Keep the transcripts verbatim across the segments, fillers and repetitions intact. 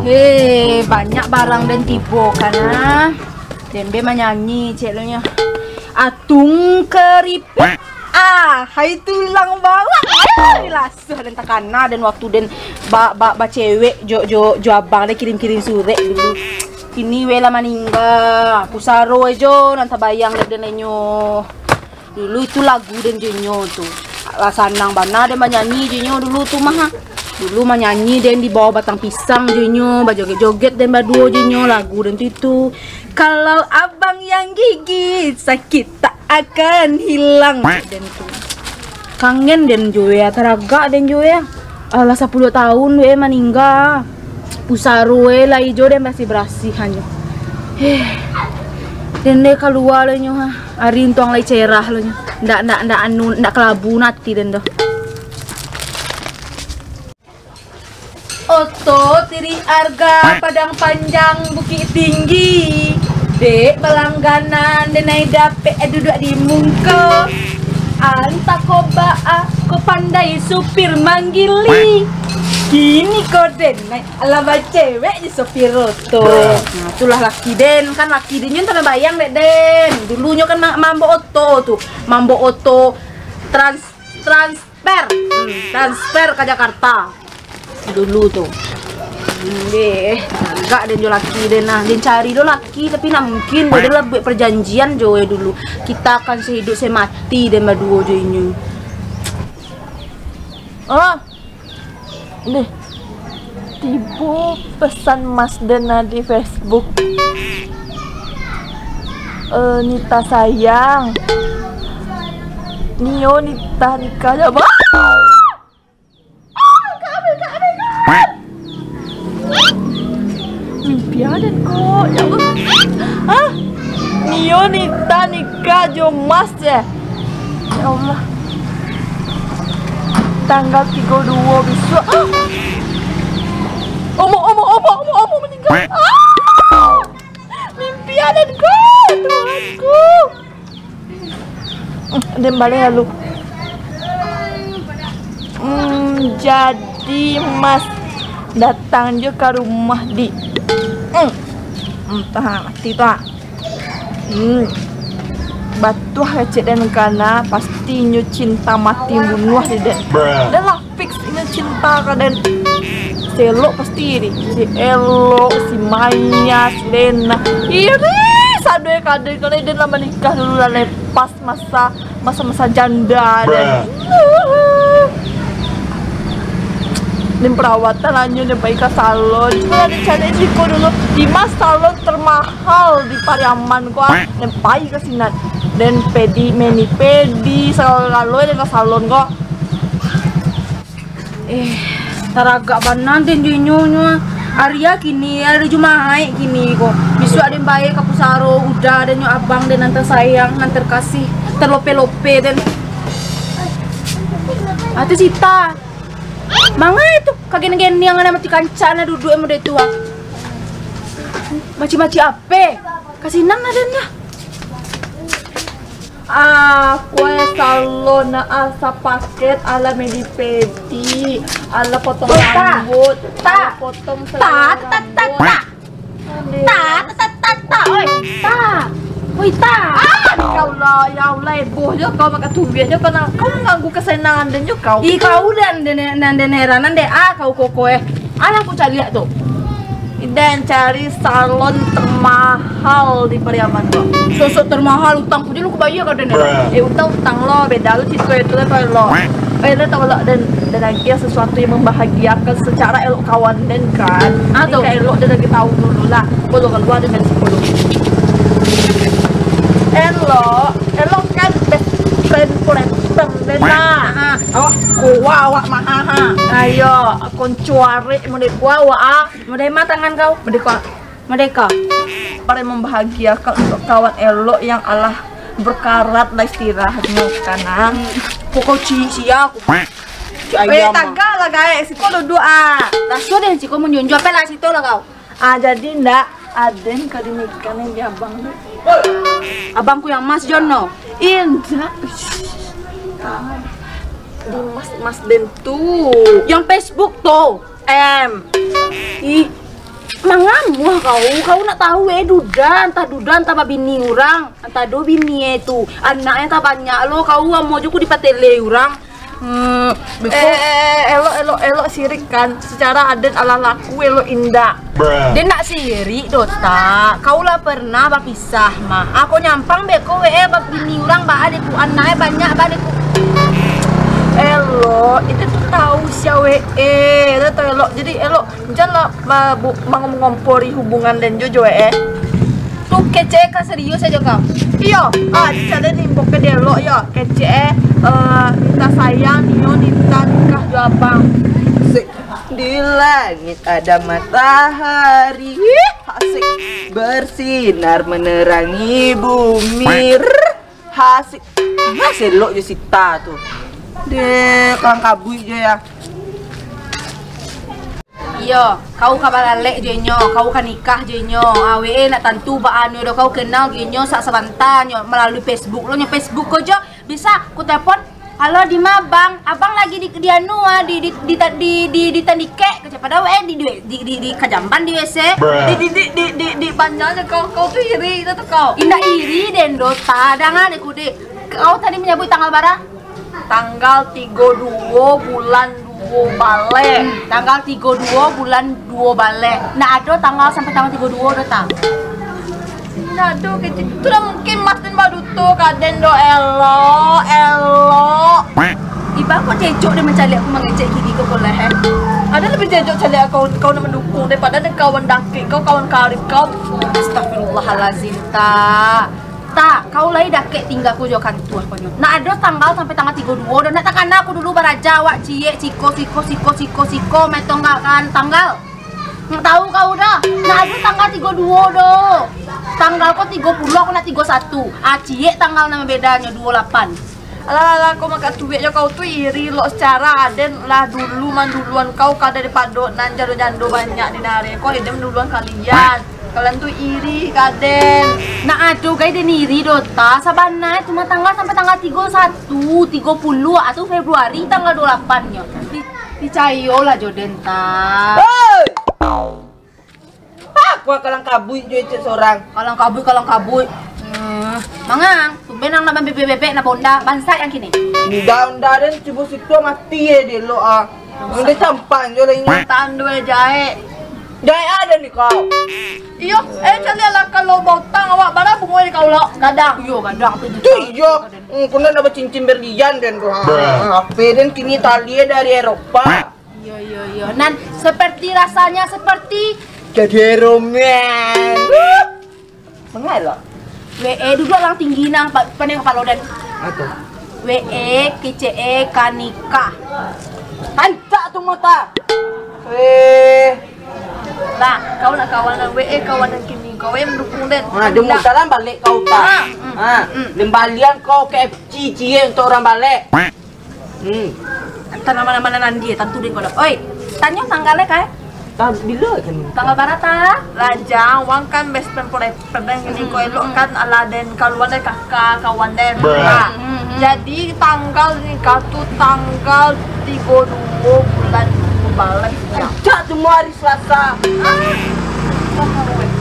Hei, banyak barang den tibo kan, ah. Den be manyanyi, cek lo nyo. Atung keripik, ah, hai tulang bawang. Ai, lasuah den takana den waktu den ba, ba, bacewek jo, jo, jo abang den kirim-kirim surek dulu. Kini we lah maningga, pusaro jo nan tabayang den, den nyo. Dulu itu lagu den jo inyo tu. Lah sanang bana den manyanyi jo inyo dulu tu mah. Dulu manyanyi den di bawah batang pisang jo inyo, bajoget-joget den baduo jo inyo, lagu den tu itu. Kalau abang yang gigit, sakit tak akan hilang. Den tu. Kangen den jo ya, taragak den jo ya. Alah, sapuluah tahun we maningga. Pusaro we lai jo den barasiah-barasiahan nyo. Heh. Den deh kalua lo nyo ha. Ari untuang lai cerah lo nyo. Ndak, ndak, ndak anu, ndak kalabu nati den doh. Oto Tiri Arga Padang Panjang Bukik Tinggi. Dek balangganan den ai dapek duduak di mungko. Antah ko baa ko pandai supir manggili. Kini ko den ai alah bacewek jo supir oto. Nah, itulah laki den, kan laki den nyo tabayang dek den. Dulunyo kan ma-, mambo oto tu, mambo oto trans-, transfer, hmm, transfer ka Jakarta. Dulu tu. Hmm, deh, agak den jo laki den nah. Den cari lo laki, tapi nak mungkin den lah buek perjanjian jo e dulu. Kita akan sehidup semati den baduo jo inyo. Oh. Deh. Tibo pesan mas den nah di Facebook. Eh, Nita sayang. Nio Nita nikah jo ba-, Mimpi aden ko, ya Allah. Ah, Nio Nita nikah jo Mas, eh. Ya Allah. Tanggal tigo duo bisuak. Ah. Omo, omo, omo, omo, omo maningga. Ah. Mimpi aden ko, Tuhanku. Hmm, den baleh lalu. Hmm, jadi Mas datang jo ka rumah di, hmm, hmm, tahan mati tu ah. Hmm. Batuah kecek den kana, pasti inyo cinta mati bunuah di den. Den lah fix inyo cinta ka den. Si Elok pasti iri. Si Elok, si Maya, si Lena. Iri, sadoi ka den, kalau den lah manikah dulu lah lepas masa, masa-masa janda den. Den perawatan anyo den pai ka salon. Cubo lah den cari siko dulu. Di ma salon termahal di Pariaman ko, ah. Den pai ka sinan. Den pedi, mani pedi, sagalo-galo den ka salon ko. Eh, taragak bana den jo inyo nyo. Ari a kini, ari Jumaik kini ko. Bisuak den bae ka pusaro, uda den nyo abang den nan tersayang, nan terkasih, terlope-lope den. Ah, tu Sita. Mangai tu, kageniang-geniang anak mati kancak nah duduak model tu ah. Maci-maci ape? Ka sinan lah den lah. Ah, kue salon, ah, sapaket, ala medi pedi, ala potong rambut, ala potong selai rambut. Ta, ta, ta, ta, ta. Aduh. Ta, ta, ta, ta, ta. Oi, ta. Oi, ta. Ah, ya Allah, ya Allah, eboh jo kau makan tubiah jo kau, nak kau ganggu kesenangan den jo kau. Ih, kau dan den, dan den heranan deh, ah, kau koko eh. Alah, aku caliak tu. Den cari salon termahal di Pariaman tu. Sosok termahal, utang ku je lu kubayar ka den. Eh, utang-utang lo, beda lo cerita itu lah kalau lo. Eh, den tahu lah, den, den lagi sesuatu yang membahagiakan secara elok kawan den kan. Ah, tu. Elok den lagi tahu dulu lah. Kalau keluar den dari sepuluh. Elok, elok kan best friend ku renteng den lah. Ah. Awak kuah, awak mahal ha. Ayo, konco arek model kuah awak ah. Model ma tangan kau? Model kuah. Model kau. Paling membahagiakan untuk kawan elok yang alah berkarat lah istilahnya sekarang. Pokok ci-, sia aku. Ci ayam. Eh, tagak lah gaek. Siko duduk ah. Raso deh, siko menjunjung. Apa lah situ lah kau? Ah, jadi ndak aden ka dinikah nih di abang tu. Abangku yang Mas Jono. Indak. Di Mas, Mas den tu. Yang Facebook tu. Em. Ih. Mangamuah kau, kau nak tahu eh, duda, antah duda, antah babini urang, antah do bini eh tu, anaknyo antah banyak lo, kau amuah jo ku dipatele urang. Hmm, beko. Eh, eh, eh, elok, elok, elok sirik kan, secara adat ala laku elok indak. Den nak sirik doh, tak? Kau lah pernah bapisah, mah. Ako nyampang beko, we eh, babini urang, ba ade ku, anaknyo banyak, ba ade ku. Elok, itu tu tahu sia, we eh, itu tahu elok. Jadi elok, janlah ma-, bu-, mangom-ngompori hubungan den jo, jo, eh. Tu kecek ka serius aja kau. Iyo, ah, di sana ni bukan dialog yo. Kecek, eh, eh, minta sayang, nio minta nikah jo abang. Sik, di langit ada matahari. Asik. Bersinar menerangi bumi. Rrr. Hasik. Nah, selok jo Sita tu. Deh, kalang kabuik jo ya. Iyo, kau ka balalek jo inyo, kau ka nikah jo inyo. Awek eh nak tantu baa nyo doh, kau kenal jo inyo sak sabanta nyo malalui Facebook lo, nyo Facebook ko jo. Bisa ku telepon, "Halo, di ma abang? Abang lagi di, di anu ah, di, di, di, di, di, di Tandikek," kecek. Padahal eh di, di, di, di, di Kajamban di W C. Di, di, di, di, di, di Banjarnyo kau, kau tu iri tu, tu kau. Indak iri den doh, ta, danga deh ku deh. Kau tadi manyabuik tanggal bara? Tanggal tigo duo bulan duo baleh. Hmm, tanggal tigo duo bulan duo baleh. Nak ado tanggal sampai tanggal tigo duo doh, ta? Ndak ado kecek. Tu lah mungkin mas den baduto ka den doh, elok, elok. Iba kok cecok den mancaliak aku mangecek kini ko boleh, eh? Ado labiah cecok caliak kau, kau nak mandukung daripada den kawan dakek kau, kawan karib kau. Astagfirullahalazim, ta. Ta, kau lai dakek tingga ko jo kantua ko nyo. Nak ado tanggal sampai tanggal tigo duo doh, nak takana aku dulu baraja awak ciek, siko, siko, siko, siko, siko, metong ka-, kan tanggal. Nak tahu kau dah. Nak ado tanggal tigo duo doh. Tanggal ko tigo puluah, aku nak tigo satu. Ah, ciek tanggal nan bedanyo, duo lapan. Alah, alah, kau makatuik jo kau tu iri lo secara aden lah dulu manduluan kau ka daripado nan jando-jando banyak di nare. Kau aden manduluan kalian. Kalian tu iri ka den. Nak ado gai den iri doh, ta. Sabana tu mah tanggal sampai tanggal tigo satu, tigo puluah atau Februari tanggal duo lapan nyo. Di, picayolah jo den, ta. Hei! Aku kalang kabuik jo ecek sorang. Kalang kabuik, kalang kabuik. Hmm, mangang, tumben ang nak bebek-bebek, nak bonda, bansai ang kini. Nda, nda den, cubo situ mati eh, dielok ah. Nda campan jo lah inyo. Tandu eh jaek. Jaek ado ni kau. Iyo, eh, caliaklah kalau bautang awak, bara bungo di kau lo, gadang. Iyo, gadang tu. Tu iyo. Hmm, kena nak bacincin berlian den tu. Ha, ha, ape den kini tali eh dari Eropa. Iyo, iyo, iyo. Nan seperti rasanya seperti jadi roman. Mangai lo? W E, duduak lang tinggi nang pa-, pandai kapalo den. Apo? W E, kecek e, ka nikah. Tancak tu mata. Eh. Lah, kau nak kawan dengan W E, kawan dengan kini. Kau yang mendukung den. Ha, dia mudah lah balik kau, ta. Ha, hmm, ha, hmm. Lembalian kau K F C cie untuk orang balik. Hmm. Antah nama-nama nan dia, tantu deh kau dah. Oi, tanyo tanggal eh, kai? Ta-, bila kan? Tanggal bara, ta? Lajang, wang kan best friend forever, dan gini kau elok kan, ala den kaluan dari kakak, kawan den. Bruh. Nah, hmm, hmm. Jadi tanggal nikah tu tanggal tigo duo bulan duo baleh. Cak tu hari Selasa. Ah.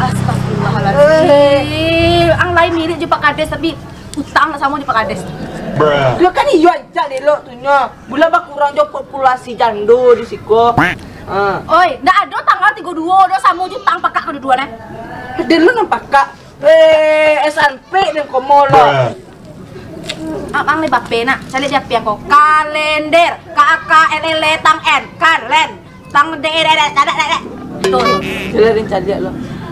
Astagfirullahaladzim. Eh. Ang lain mirip je Pak Kades, tapi utang samo jo Pak Kades. Bruh. Lah kan iyo ancak dek elok tu nyo. Bulan bakurang jo populasi jando di siko. Ha. Oi, ndak ado tanggal tigo duo do samo jo utang pakak kaduduan eh. Dek lu nan pakak. Eh, S N P dan komo lo. Bruh. Abang ni bape nak, caliak di api ako. Kalender, K A K L L E tang N, kalen. Tang de, de, de, de, de, de. Betul. Sudah den caliak lo.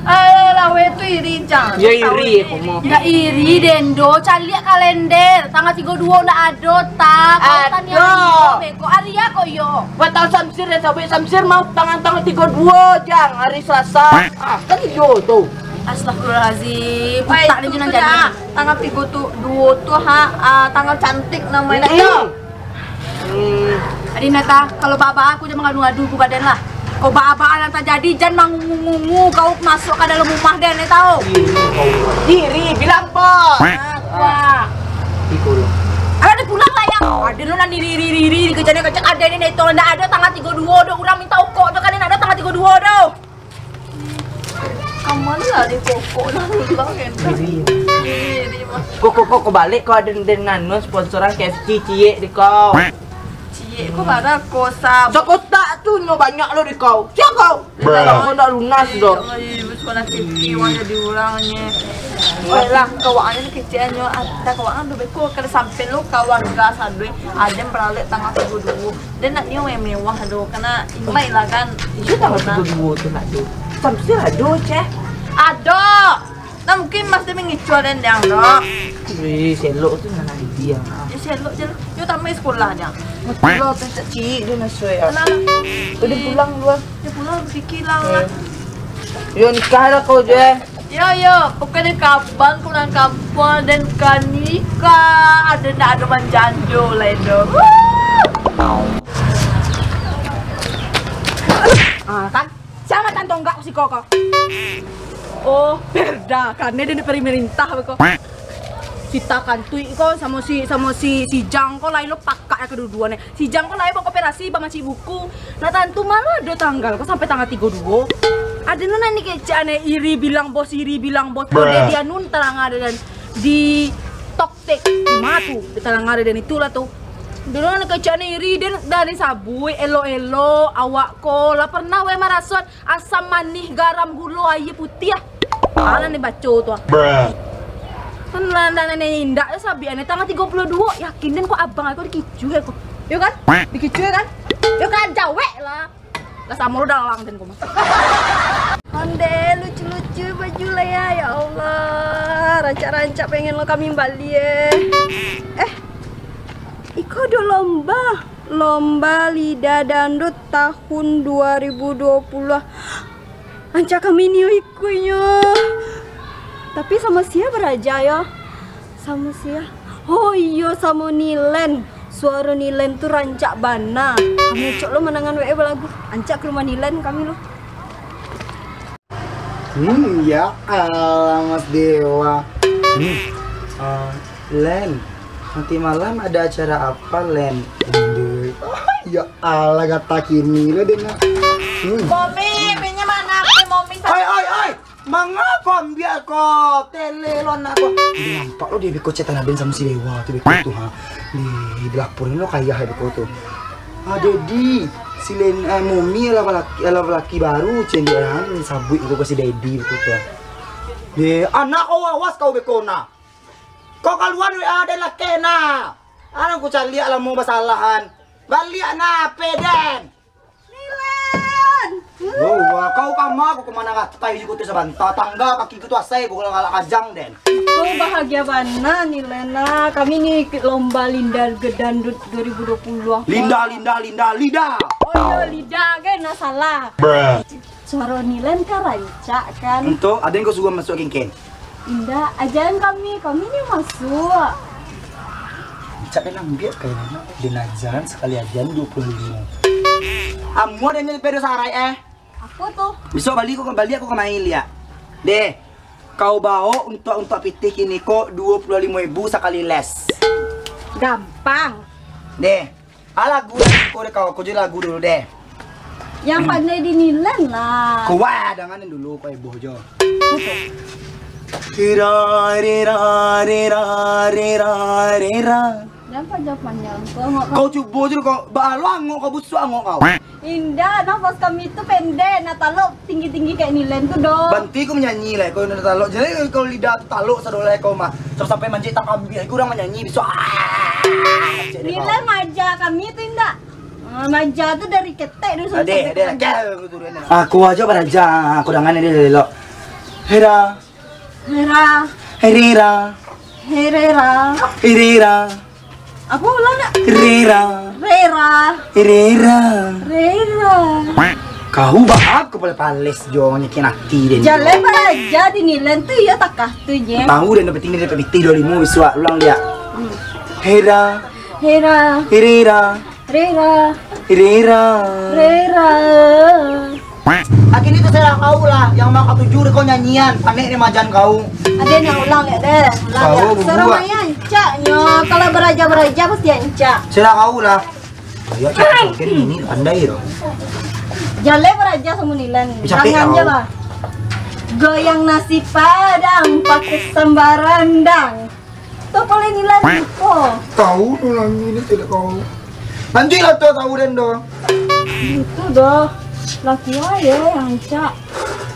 Eh, lawe tu iri, Jang. Ya, iri, komo. Ndak iri, den do. Caliak kalender. Tanggal tigo duo ndak ado, ta. Kau tanya ado. Beko. Ari ako iyo. Buat tahu Samsir dan Sawi. Samsir mau tangan tanggal tigo duo, Jang. Hari Selasa. Ah, kan iyo tu. Astagfirullahalazim. Utak den tu nan jadi. Tanggal tigo tu, duo tu ha, ah, tanggal cantik namanya. Mm-mm. Hmm. Adi Nata, kalau baa-baa aku jan mangadu-ngadu ku ka den lah. Kau baa-baa nan tajadi, jan mangungu-ngungu kau masuk ka dalam rumah den, eh, tau? Iri kau. Iri, bilang, Bos. Ah, wah. Iko lo. Alah, dia pulang lah, yang. Ada lo nan iri, iri, iri, iri, kecek, kecek, ada ni, itu ndak ada tanggal tigo duo do, urang minta okok tu kan, ndak ada tanggal tigo duo do. Aman lah di kokok lah, ulang kan. Diri. Diri, mah. Kok, kok, kok, kok balik kau ada den anu sponsoran K F C ciek di kau. Ciek, kok bara ko sa- Sakotak tu nyo banyak lo di kau. Sia kau? Bruh. Kau ndak lunas doh. Ih, sekolah tinggi, wang jadi urang nyo. Oi lah, kawakan ni kecil nyo, ata kawakan tu beko kada sampai lo kawan gas aduh. Ada yang beralek tangah tigo duo. Dia nak nyo yang mewah tu, karena imai lah kan. Iyo, tangah tigo duo tu nak tu. Samsir ado, ceh. Ado. Nah, mungkin Mas dia mengicau dan yang tu. Wih, selok tu nak nanti yang. Ya, selok je lah. Yo, tambah sekolah dia. Sekolah tu tak cik dia nak suai ya. Alah, alah. Udah pulang dulu. Dia pulang, fikir lah. Yo, nikah lah kau je. Yo, yo, pokoknya kaban kurang kaban dan kanikah ada ndak ada manjando lah itu. Ah, kan? Siapa tan tonggak si koko? Oh, perda, karena dia pemerintah beko. Si Takantuik ko samo si, samo si, si Jang ko lai lo pakak ya kedua-dua ne. Si Jang ko lai bakoperasi, bamaci buku. Nah, tantu malah ado tanggal ko sampai tanggal tigo duo. Ada nu nani kecek ane iri bilang bos, iri bilang bos. Bruh. Dia nun tarang ada dan di toktek di matu di tarang ada dan itulah tu. Dulu nani kecek ane iri dan dari sabuik elok-elok awak ko lah pernah we marasot asam manih garam gulo aia putiah. Alah ni baco tu ah. Kan lah, lah, lah, ni indak, eh, sabian ni tanggal tigo puluh duo, yakin den kok abang aku dikicu ya kok. Yo kan? Dikicu ya kan? Yo kan, jawek lah. Lah samo lo dalang den kok mah. Onde lucu-lucu baju lah ya, ya Allah. Rancak-rancak pengen lo kami bali eh. Eh, iko ado lomba. Lomba Lidah Dangdut tahun dua ribu dua puluh. Ancak kami nio ikuinyo. Tapi samo sia baraja yo? Samo sia? Oh iyo, samo Nilen. Suaro Nilen tu rancak bana. Kami acok lo manangan we balagu. Ancak ka rumah Nilen kami lo. Hmm, ya Allah, Mas Dewa. Hmm. Ah, Len, nanti malam ada acara apa, Len? Aduh. Ya Allah, kata kini lo dengar. Hmm. Momi, pinjam anak aku, Momi. Oi, oi, oi. Mangapa ambiak ko tele lo anak ko? Ini nampak lo dia beko cetan aden sama si Dewa tu beko tu, ha. Di, di lapor lo kaya hai beko tu. Ah, jadi si Len, eh, Momi alah balaki, alah balaki baru, cendek an sabuik ko ka si Dedi beko tu. Di, anak ko awas kau beko nah. Kau kaluan W A den lakeh nah. Anak ku caliak lah mau basalahan. Baliak nah, peden. Nilen! Oh, wah, kau kama, kau kemana ratai di kota sabanta, tangga kaki ku tu asai, kau kalau galak kajang den. Kau bahagia bana, Nilen, ah. Kami ni ikut lomba Linda Gedandut dua ribu dua puluh. Linda, Linda, Linda, Lida. Oh, iya, Lida, kan, nah, salah. Suaro Nilen kan rancak, kan? Untuk, ada yang kau suruh masuk kengkeng? Indak, ajaran kami, kami ni masuk. Cak den ambiak kayak mana? Den ajaran sakali ajaran dua puluh limo. Amuah den ni pedo sarai eh. Apo tu? Besok bali ko, bali aku kemai liak. Deh, kau baok untuk, untuk pitih kini ko dua puluh limo ribu sakali les. Gampang. Deh, ah, lagu lah, ko deh kau, ko je lagu dulu deh. Yang pandai di Nilen lah. Kuat, dengan dulu, kau heboh jo. Rira, rira, rira, rira, rira. Jangan panjang-panjang, kau angok kau. Kau cubo je kau, ba lo angok kau, busuak angok kau. Indak, nafas kami tu pendek, nak talok tinggi-tinggi kayak Nilen tu doh. Banti kau menyanyi lah, kau nak talok. Jadi kalau lidah tu talok sadolah kau mah. Sampai-sampai manjek tak ambil, aku orang menyanyi, busuak. Ah, cek deh kau. Nilen maja kami tu indak. Ah, maja tu dari ketek dulu sampai. Adek, adek, aku turun. Aku aja baraja, aku dangan dia elok. Hera. Hera. Herira. Herera. Herira. Apa ulang nak? Rira. Rera. Herira. Rera. Kau bahak kepala pales jo nyekin hati dia. Jalai baraja di Nilen tu ya takah tu je. Tahu dan dapat tinggi dapat pitih dua lima bisuak ulang dia. Hmm. Hera. Hera. Herira. Rera. Rera. Rera. Akhirnya tu serah kau lah, yang maka tujuh dek kau nyanyian, panek ni majan kau. Ada nak ulang dek deh. Ulang kau ya. Suara berdua. Maya encaknya, kalau beraja-beraja pasti encak. Serah kau lah. Ya, cak, mungkin ini pandai tu. Jalai beraja sama Nilen. Capek. Tangan kau je lah. Goyang nasi padang pakai sambal randang. Tu boleh nilai ko. Tahu tu lagi ni tidak tahu. Lanjutlah tu tahu dan doh. Itu doh. Laki ayo yang cak.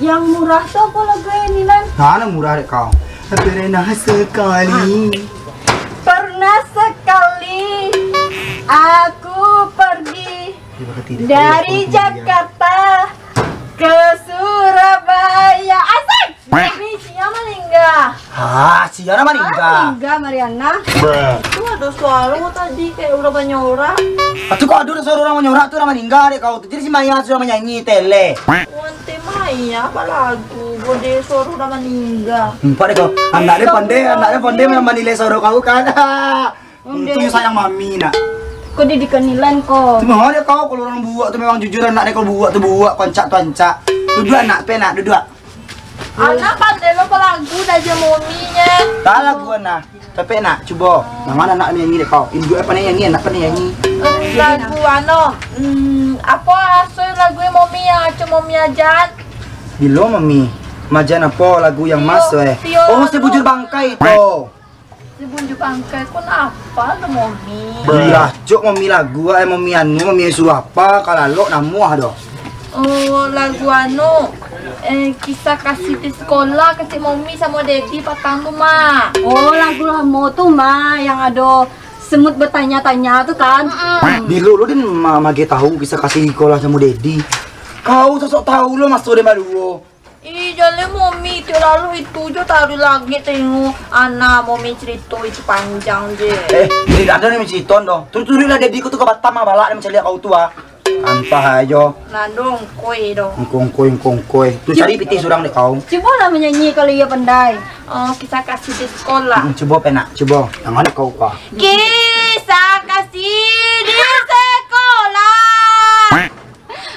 Yang murah tu apa lagu yang nilai? Nah, nak murah dek kau. Pernah sekali. Pernah sekali aku pergi dari Jakarta ke Surabaya. Asik! Ini sia maningga? Ha, sia lah maningga. Maningga, Mariana. Itu ada suara tadi kayak orang banyak orang. Atu kok ada suara orang banyak orang tu orang maningga dek kau tu. Jadi si Maya sudah manyanyi tele. Wante Maya apa lagu? Bode suara orang maningga. Empat dek kau. Anak dia pandai, anak dia pandai manilai suara kau kan. Itu yang sayang mami nak. Kau didikan nilan kau. Cuma ada kau kalau orang buak tu memang jujur anak dia kalau buak tu buak, pancak tu ancak. Duduk anak pe nak duduk. Anak pandai lo balagu dah je mominyo. Tak lagu anak. Tapi nak cubo. Yang mana nak nyanyi dek kau? Induk apa nyanyi, anak apa nyanyi? Lagu ano, hmm, apa asal lagu momi yang acok momi ajan? Bilo mami. Majan apa lagu yang masuk eh? Oh, si bujur bangkai tu. Sebunju bangkai pun apa tu, Momi? Iya, cok Momi lagu, eh, Momi anu, Momi suruah apa, kalalok namuah doh. Oh, lagu anu, eh, kisah kasih di sekolah, kecil Momi sama Dedi patang tu, Mak. Oh, lagu lamo tu, Mak, yang ado semut bertanya-tanya tu kan? Mm-mm. Bilo lo din ma-, mage tahu kisah kasih sekolah sama Dedi. Kau sosok tahu lo maso den baduo. Ih, jaleh Momi, tiok lalu itu jo taruih langik tengok. Ana, Momi cerito itu panjang je. Eh, ini dak ado ni cerito doh. Turuik-turuiklah Dedi ko tu ka Batam ah, balak dia mancaliak kau tu ah. Antah ajo. Nah, dong, koi doh. Engkongkoi, engkongkoi. Tu cari pitih surang dek kau. Cubolah manyanyi kalau iyo pandai. Oh, kisah kasih di sekolah. Hmm, cubo pe nak, cubo. Yang mana kau kah? Kisah kasih di sekolah.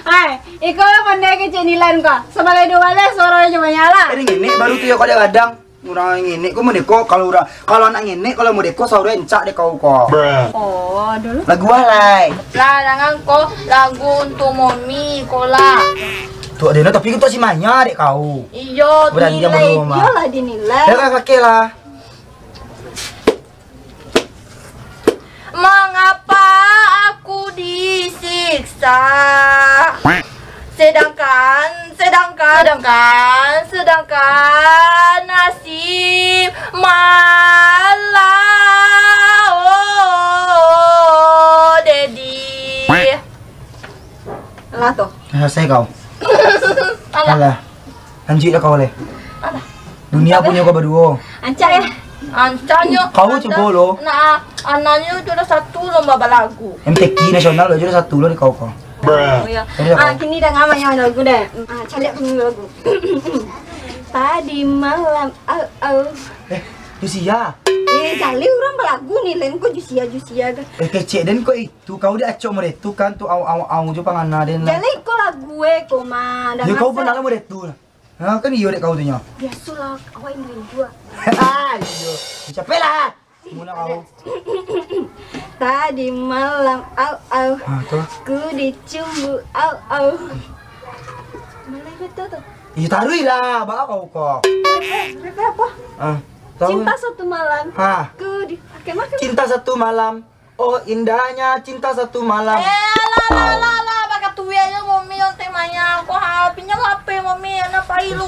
Hai, iko lah pandai kecek Nilan ko. Sabalai duo balai suaro cuma nyala. Tadi ngenek baru tu yo kau dia gadang. Urang ngenek ko modeko kalau urang, kalau anak ngenek kalau modeko suaro encak dek kau ko. Oh, dulu. Lagu alai. Lah, jangan ko lagu untuk Momi ko lah. Tu ado tapi tu si Maya dek kau. Iyo, berani dia nilai. Iyolah dinilai. Ya lah, pakai lah. Mengapa aku disiksa? Sedangkan, sedangkan, sedangkan, sedangkan nasib malah, oh, Dedi. Alah tu. Selesai kau. Alah. Alah. Lanjuik lah kau leh. Alah. Dunia punyo kau baduo. Ancak ya. Ancaknyo. Kau cubo lo. Nah, anaknyo juara satu lomba balagu. M T Q nasional lo juara satu lo di kau kau. Oh, ya. Ah, kini dah ngamai yang lagu deh. Ah, caliak dulu lagu. Tadi malam, au, au. Eh, Jusia. Eh, jaleh urang balagu ni, lain ko Jusia, Jusia kan. Eh, kecek den ko itu, kau diacok model tu kan, tu au, au, au jo pangana den lah. Jaleh ko lagu eh, ko mah. Yo, kau pernah lah model tu lah. Ha, kan iyo dek kau tu nyo. Biasolah, awak ini dua. Ha, iyo. Capek lah. Mula kau. Tadi malam, au, au. Ha, tu. Ku dicumbu, au, au. Mana kata tu? Ih, taruih lah, bak kau ko. Rap, rap apa? Ah, tahu. Cinta satu malam. Ha. Ku di, oke, makan. Cinta satu malam. Oh, indahnya cinta satu malam. Eh, alah, alah, alah, alah, bakatuai aja Momi yang temanya. Aku ha, pinjam H P Momi, anak pai lu.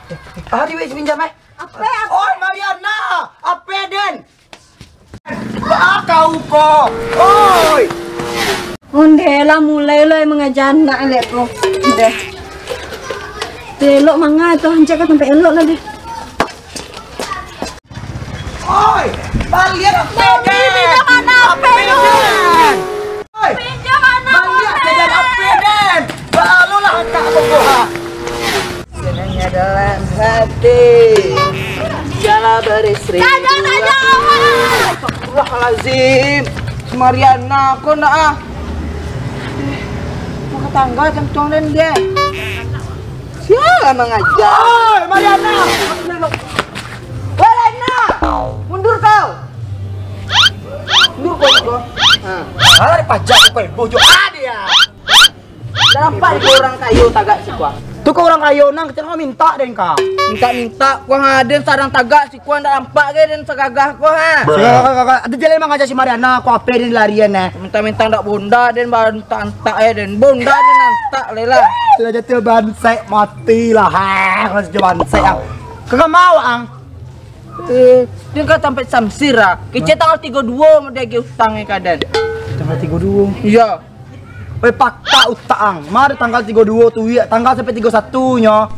Eh, eh, hari wes pinjam eh. Apa, apa? Oi, Mariana, apa den? Ah, kau ko. Oi. Ondeh lah, mulai lah mangaja anak lek ko. Ondeh. Tu elok manga tu, hancak ka tampek elok lah deh. Oi, baliak H P den. Pinjam anak H P lu. Oi. Pinjam anak H P. Baliak den H P den. Balulah akak ko, ha. Senangnya dalam hati. Jala baris rindu. Kagak saja awak. Astagfirullahalazim. Si Mariana ko nak ah. Rumah tangga jantuang den dia. Sialah mangaja. Oi, Mariana. Mariana. Mundur kau. Mundur kau, kau. Ha. Alah dipajak kau ibu jo. Ah, dia. Dah nampak di orang kayu tagak siko. Tu kau urang kayo, Nang, kecek kau mintak den ka. Mintak-mintak, kau ha, den sadang tagak, si kau ndak nampak ge den sagagah kau ha. Sagagah, sagagah. Ado jaleh mangaja si Mariana, kau ape den larian, eh? Mintak-mintak ndak bonda den, bantak-antak eh den. Bonda den antak leh lah. Lah jatuah bansek, mati lah. Ha, kau sudah bansek, ah. Kagak mau, ang. Eh, den ka tampek Samsir ah. Kecek tanggal tigo duo mau diagih utang eh ka den. Tanggal tigo duo. Iyo. Weh, pakak utak ang. Ma ado tanggal tigo duo tu, iyo, tanggal sampai tigo satu nyo.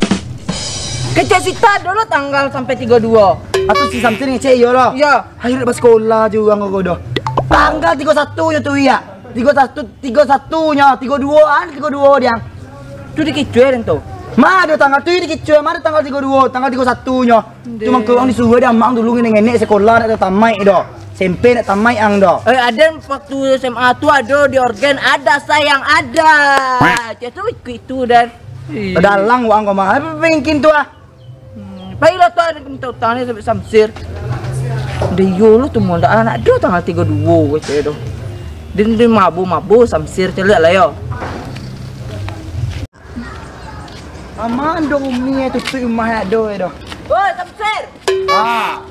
Kecek si Tad dulu tanggal sampai tigo duo. Atau si Samsir ngecek iyo lah. Iyo. Akhirnyo basikola juo ang kau doh. Tanggal tigo satu nyo tu, iyo. Tigo satu, tigo satu nyo, tigo duo an, tigo duo diang. Tu dikicua den tu. Ma ado tanggal tu dikicua, ma ado tanggal tigo duo, tanggal tigo satu nyo. Cuma kau ang disuruh dek amak ang dulu ngenek-ngenek sikola ndak tamaik doh. SMP ndak tamaik ang doh. Eh, aden waktu S M A tu ado di orgen, ada sayang ada. Cek tu ikuik tu dan. Ih. Dalang wak ang kau mah. Apo pengkin tu ah? Hmm, pailah tu aden minta utang ni sampai Samsir. Dah iyo lo tu modal anak ado tanggal tigo duo kecek tu. Din, din mabo-mabo Samsir caliak lah yo. Aman dong umi eh, tutup rumah eh, ado eh doh. Woi, Samsir. Ah.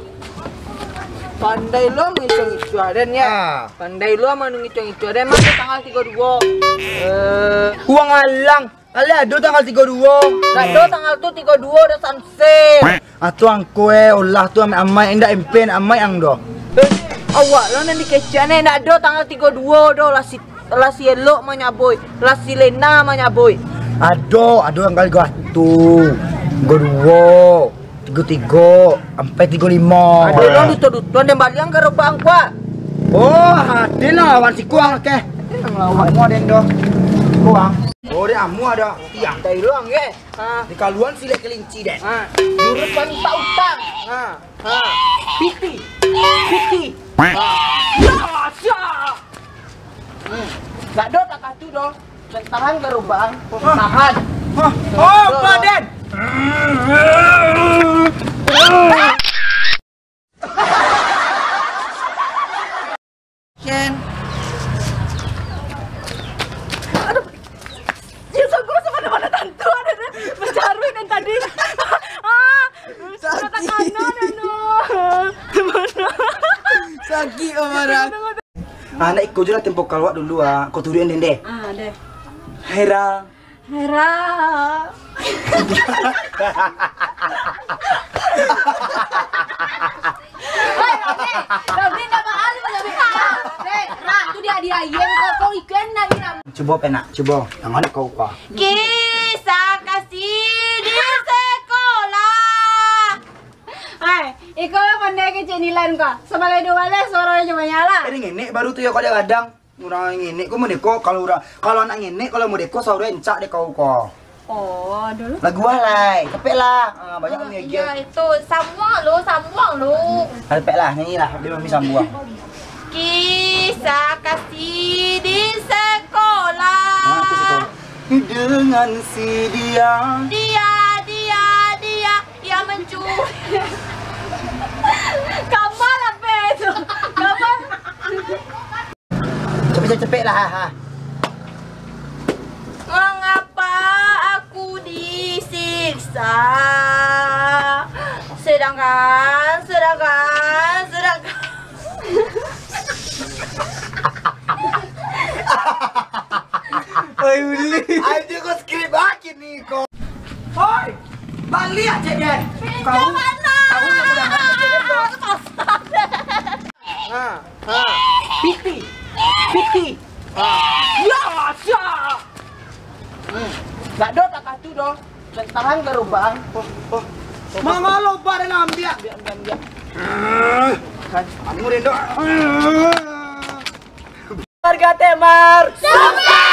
Pandai lo ngicuah-ngicuah den ya. Ah. Pandai lo manu ngicuah-ngicuah den, mano tanggal tigo duo? Eh. Uang alang. Kali ado tanggal tigo duo. Ndak ado tanggal tu tigo duo doh Samsir. Ah, tu angko eh, olah tu amai-amai, indak empe nak amai ang doh. Eh, awak lo nan dikecek ne, ndak ado tanggal tigo duo doh, lah si, lah si elok manyaboi, lah si Lena manyaboi. Ado, ado tanggal tigo atu, tigo duo, tigo tigo, ampai tigo limo. Ado lo duto-dutuan dan baliang ka roba ang kuat. Oh, ado lah lawan si kuang keh. Ado lah lawan mo den doh. Kuang. Oh, dek amu ado. Iya. Dari luang keh. Ha. Di kaluan silek kelinci deh. Ha. Jurus paminta utang. Ha. Ha. Piti. Piti. Ha. Ya, siap. Hmm. Gak do takah tu doh. Tahan garubang. Tahan. Hah? Oh, Raden. Ken. Aduh. Ya, sungguh sama-sama tantu ada deh. Mencari dan tadi. Ah, sakit. Kata kanan, aduh. Sakit, Om Aras. Ah, nak iko je lah tempo kalua dulu, ah. Kau turutin deh. Ah, deh. Hera. Hera. Hei, Robin. Robin, nama alu, Robin? Hei, Ra, tu dia, dia, iya, kau, kau ikan nak, Ira. Cubo, penak, cubo. Yang mana kau, kau? Kisah kasih di sekolah. Hai, iko lah pandai kecek Nilan ko. Sabalai duo balai suaronyo cuma nyala. Tadi ngenek baru tu yo kau dia gadang. Urang ngenek ko merdeko, kalau urang, kalau anak ngenek kalau merdeko saurang encak dek kau ko. Oh, dulu. Lagu ah lai, capek lah. Ah, banyak. Ah, lagi iya, ah. Itu sambuang lu, sambuang lu. Capek lah, nyanyi lah, biar mami sambuang. Kisah kasih di sekolah. Ah, itu sekolah. Dengan si dia. Dia, dia, dia, yang mencuri. Kapal apa itu? Kapal. Capek, capek, capek lah, ha, ha. Mengapa aku disiksa? Sedangkan, sedangkan, sedangkan. Oi, uli. Ayo, kau skrip lagi ni, kau. Hoi, baliak je, Den. Kau, kau nak udah baliak je, Den, kau. Ha, ha. Piti. Piti. Ha. Ya, siap. Hmm. Gak do takah tu doh. Tahan garubang. Oh, oh. Mama lo pada nak ambiak. Ambiak, ambiak, ambiak. Kan, anu, Den, doh. Marga Temar. Sukses!